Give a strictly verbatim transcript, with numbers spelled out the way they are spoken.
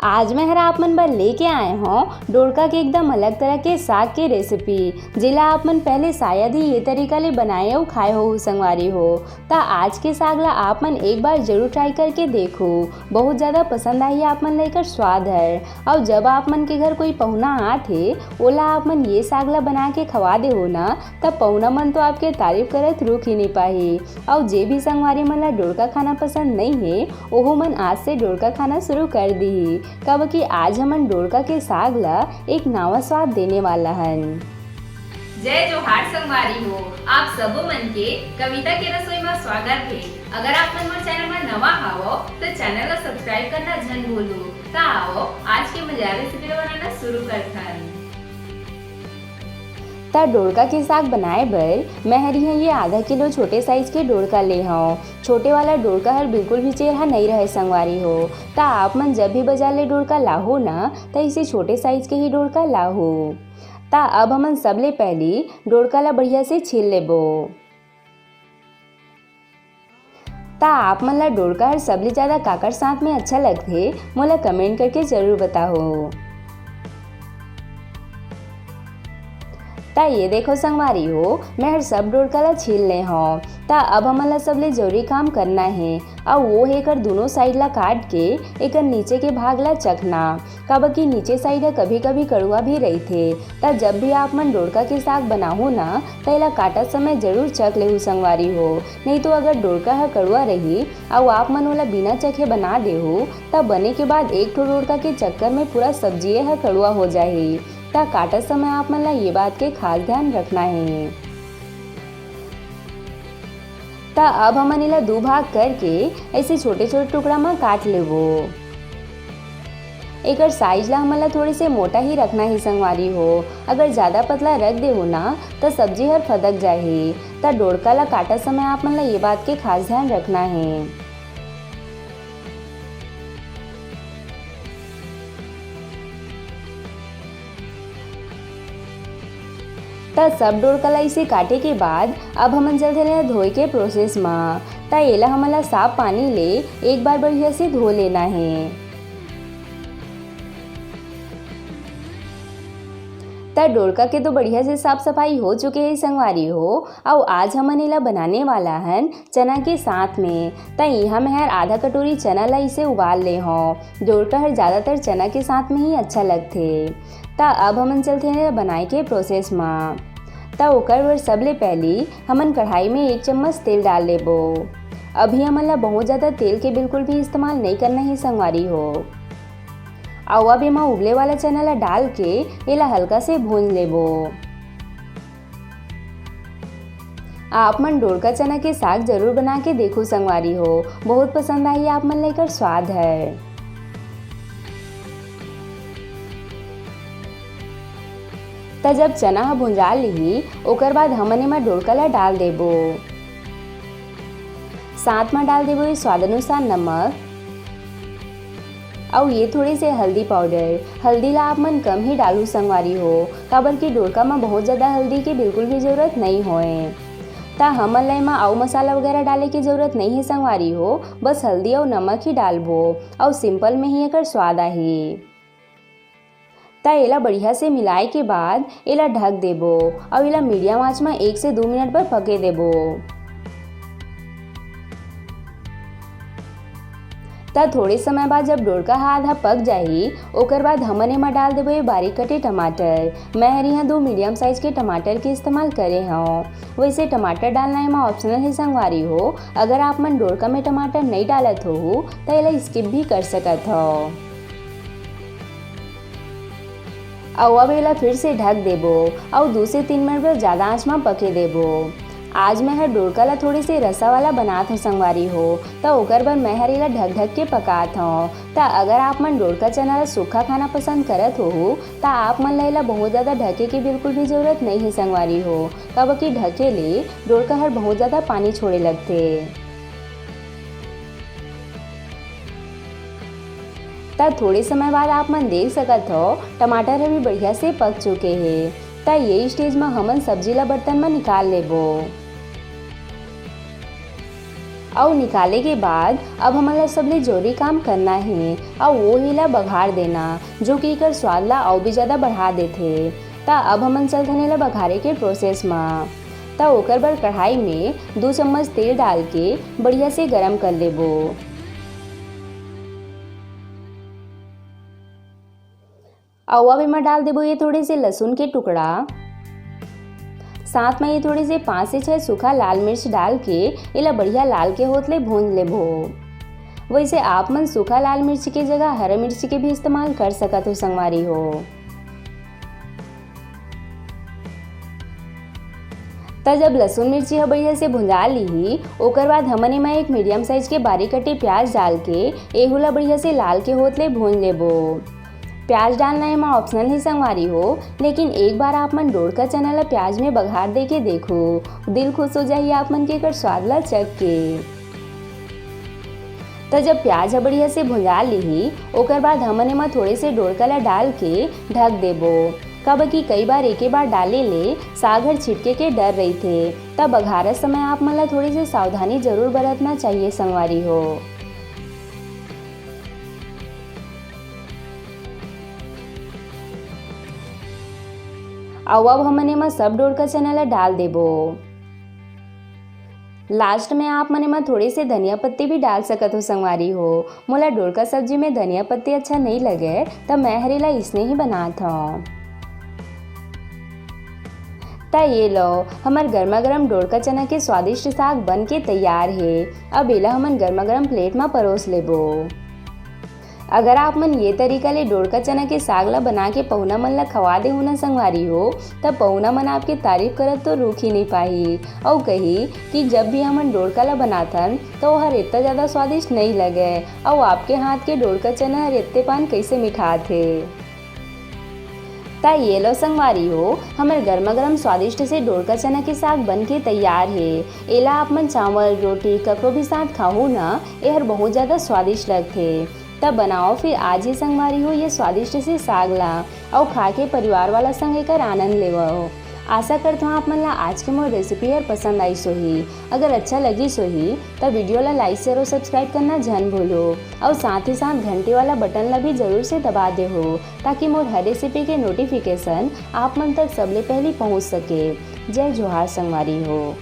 आज मैं हर आप मन बर लेके आए हों डोड़का के एकदम अलग तरह के साग के रेसिपी, जेला आप मन पहले शायद ही ये तरीका ले बनाए अउ खाए होहू संगवारी हो। त आज के साग ला आप मन एक बार जरूर ट्राई करके देखो, बहुत ज़्यादा पसंद आही आप मन ला एकर स्वाद हर। अउ जब आप मन के घर कोई पहुना आत हे, ओला आप मन ये साग ला बना के खवा देहू ना, त पहुना मन तो आपके तारीफ करत रुक ही नहीं पाही। अउ जे भी संगवारी मन ला डोड़का खाना पसंद नहीं हे, ओहू मन आज से डोड़का खाना शुरू कर दीही, काबर कि आज हमन डोड़का के साग ला एक नवा स्वाद देने वाला हन। जय जोहार संगवारी हो, आप सबो मन के कविता के रसोई म स्वागत हे। अगर आप मन मोर चैनल म नवा हावव, त चैनल ला सब्सक्राइब करना झन भूलू। त आवव, आज के मजेदार रेसिपी ला बनाना शुरू करथन। त डोड़का के साग बनाए बर मैं हर इहाँ ये आधा किलो छोटे साइज के डोड़का ले हव। छोटे वाला डोड़का हर बिल्कुल भी चेरहा नइ रहय संगवारी हो। त आप मन जब भी बाजार ले डोड़का लाहू ना, त इसे छोटे साइज के ही डोड़का लाहू। त अब हमन सबले पहली डोड़का ला बढ़िया से छील लेबो। त आप मन ला डोड़का हर सबले ज्यादा काकर साथ में अच्छा लगथे, मोला कमेंट करके जरूर बताहू। त ये देखो संगवारी हो, मैं हर सब डोड़का ला छील ले हव। त अब हमन ला सबले जरूरी काम करना हे, अउ वो हे एकर दोनों साइड ला काट के एकर नीचे के भाग ला चखना। काबर कि नीचे साइड ह कभी-कभी कड़ुआ भी रहिथे। त जब भी आप मन डोड़का के साग बनाहू ना, त एला काटत समय जरूर चख लेहू संगवारी हो। नहीं तो अगर डोड़का ह कड़ुआ रही अउ आप मन ओला बिना चखे बना देहू, त बने के बाद एक ठो डोड़का के चक्कर में पूरा सब्जिये ह कड़ुआ हो जाही। त काटत समय आप मन ला ये बात के खास ध्यान रखना हे। त अब हमन एला दू भाग करके ऐसे छोटे-छोटे टुकड़ा म काट लेबो। एकर साइज ला हमन ला थोड़े से मोटा ही रखना हे संगवारी हो। अगर ज्यादा पतला रख देहू ना, त सब्जी हर फदक जाही। त डोड़का ला काटत समय आप मन ला ये बात के खास ध्यान रखना हे। त सब डोड़का ला इसे काटे के बाद अब हमन चलथन एला धोए के प्रोसेस म। त एला हमन ला साफ पानी ले एक बार बढ़िया से धो लेना हे। त डोड़का के तो बढ़िया से साफ सफाई हो चुके हे संगवारी हो, अउ आज हमन एला बनाने वाला हन चना के साथ में। त इहाँ मैं हर आधा कटोरी चना ला इसे उबाल ले हव। डोड़का हर ज्यादातर चना के साथ में ही अच्छा लगथे। त अब हमन चलथन एला बनाए के प्रोसेस म। त ओकर बर सबले पहली हमन कढ़ाई में एक चम्मच तेल डाल लेबो। अभी हमन ला बहुत ज्यादा तेल के बिल्कुल भी इस्तेमाल नइ करना हे संगवारी हो। अउ अब एमा उबले वाला चना ला डाल के एला हल्का से भूंज लेबो। आप मन डोड़का चना के साग जरूर बना के देखो संगवारी हो, बहुत पसंद आही आप मन ला एकर स्वाद ह। त जब चना ह भुंजा लिही, ओकर बाद हमन एमा डोड़का ला डाल देबो। साथ म डाल देबो ये स्वाद अनुसार नमक, अउ ये थोड़े से हल्दी पाउडर। हल्दी ला आप मन कम ही डालहू संगवारी हो, काबर कि डोड़का म बहुत ज्यादा हल्दी के बिल्कुल भी जरूरत नइ होय। त हमन ला एमा अउ मसाला वगैरह डाले के जरूरत नइ हे संगवारी हो, बस हल्दी अउ नमक ही डालबो, अउ सिंपल में ही एकर स्वाद आही। त एला बढ़िया से मिलाए के बाद एला ढक देबो, अउ एला मीडियम आंच म एक से दू मिनट बर पके देबो। त थोड़े समय बाद जब डोड़का ह आधा पक जाही, ओकर बाद हमन एमा डाल देबो ये बारीक कटे टमाटर। मैं हर इहाँ दो मीडियम साइज के टमाटर के इस्तेमाल करे हव। वैसे टमाटर डालना एमा ऑप्शनल हे संगवारी हो, अगर आप मन डोड़का में टमाटर नइ डालत होहू, त एला स्किप भी कर सकत हव। अउ अब एला फिर से ढक देबो अउ दू से तीन मिनट बर ज्यादा आंच म पके देबो। आज मैं हर डोड़का ला थोड़े से रसा वाला बनात हव संगवारी हो, त ओकर बर मैं हर एला ढक ढक के पकात हव। त अगर आप मन डोड़का चना ला सूखा खाना पसंद करत होहू, त आप मन ला एला बहुत ज्यादा ढके के बिल्कुल भी जरूरत नइ हे संगवारी हो, काबर कि ढके ले डोड़का हर बहुत ज्यादा पानी छोड़े लगथे। त थोड़े समय बाद आप मन देख सकत हव, टमाटर ह भी बढ़िया से पक चुके हे। त ये स्टेज म हमन सब्जी ला बर्तन म निकाल लेबो। अउ निकाले के बाद अब हमन ला सबले जरूरी काम करना हे, अउ वो हे ला बघार देना, जो कि एकर स्वाद ला अउ भी ज्यादा बढ़ा देथे। त अब हमन चलथन एला बघारे के प्रोसेस म। त ओकर बर कढ़ाई में दू चम्मच तेल डाल के बढ़िया से गरम कर लेबो। अउ अब एमा डाल देबो ये थोड़े से लहसुन के टुकड़ा, साथ में ये थोड़े से पाँच से छह सूखा लाल मिर्च डाल के एला बढ़िया लाल के होत ले भूंज लेबो। वैसे आप मन सूखा लाल मिर्च के जगह हरा मिर्च के भी इस्तेमाल कर सकत हो संगवारी हो। त जब लहसुन मिर्ची ह बढ़िया से भुंजा लिही, ओकर बाद हमन एमा एक मीडियम साइज के बारीक कटे प्याज डाल के एहू ला बढ़िया से लाल के होत ले भूंज लेबो। प्याज डालना एमा ऑप्शनल ही संगवारी हो, लेकिन एक बार आप मन डोड़का चना ला प्याज में बघार दे के देखो, दिल खुश हो जाही आप मन के एकर स्वाद ला चख के। त जब प्याज ह बढ़िया से भुंजा लिही, ओकर बाद हमन एमा थोड़े से डोड़का ला डाल के ढक देबो, काबर कि कई बार एके बार डाले ले साग हर छिटके के डर रहिथे। त बघारत समय आप मन ला थोड़ी से सावधानी जरूर बरतना चाहिए संगवारी हो। अउ अब हमन एमा सब डोड़का चना ला डाल देबो। लास्ट में आप मन एमा थोड़े से धनिया पत्ती भी डाल सकत हो संगवारी हो। मोला डोड़का सब्जी में धनिया पत्ती अच्छा नहीं लगे, त मैं हर एला इसने ही बनात हव। त ये लो, हमर गर्मा गर्म डोड़का चना के स्वादिष्ट साग बन के तैयार हे। अब एला हमन गर्मा गर्म प्लेट म परोस लेबो। अगर आप मन ये तरीका ले डोड़का चना के साग ला बना के पहुना मन ला खवा देहू ना संगवारी हो, त पहुना मन आपके तारीफ करत तो रुक ही नहीं पाही। अउ कही कि जब भी हमन डोड़का ला बनाथन, त ओहर इतना ज्यादा स्वादिष्ट नहीं लगे। अउ आपके हाथ के डोड़का चना हर इतने पान कैसे मिठात हे। त ये लो संगवारी हो, हमर गर्मा गर्म स्वादिष्ट से डोड़का चना के साग बन के तैयार हे। एला आप मन चावल, रोटी, ककरो भी साथ खाहू ना, एहर बहुत ज्यादा स्वादिष्ट लगथे। त बनाओ फिर आज ही संगवारी हो ये स्वादिष्ट से साग ला, अउ खा के परिवार वाला संग एकर आनंद लेवव। आशा करत हूँ आप मन ला आज के मोर रेसिपी हर पसंद आइस होही। अगर अच्छा लगिस होही, त वीडियो ला लाइक, शेयर और सब्सक्राइब करना झन भूलो, अउ साथ ही साथ घंटी वाला बटन ला भी जरूर से दबा देहो, ताकि मोर हर रेसिपी के नोटिफिकेशन आप मन तक सबले पहली पहुंच सके। जय जोहार संगवारी हो।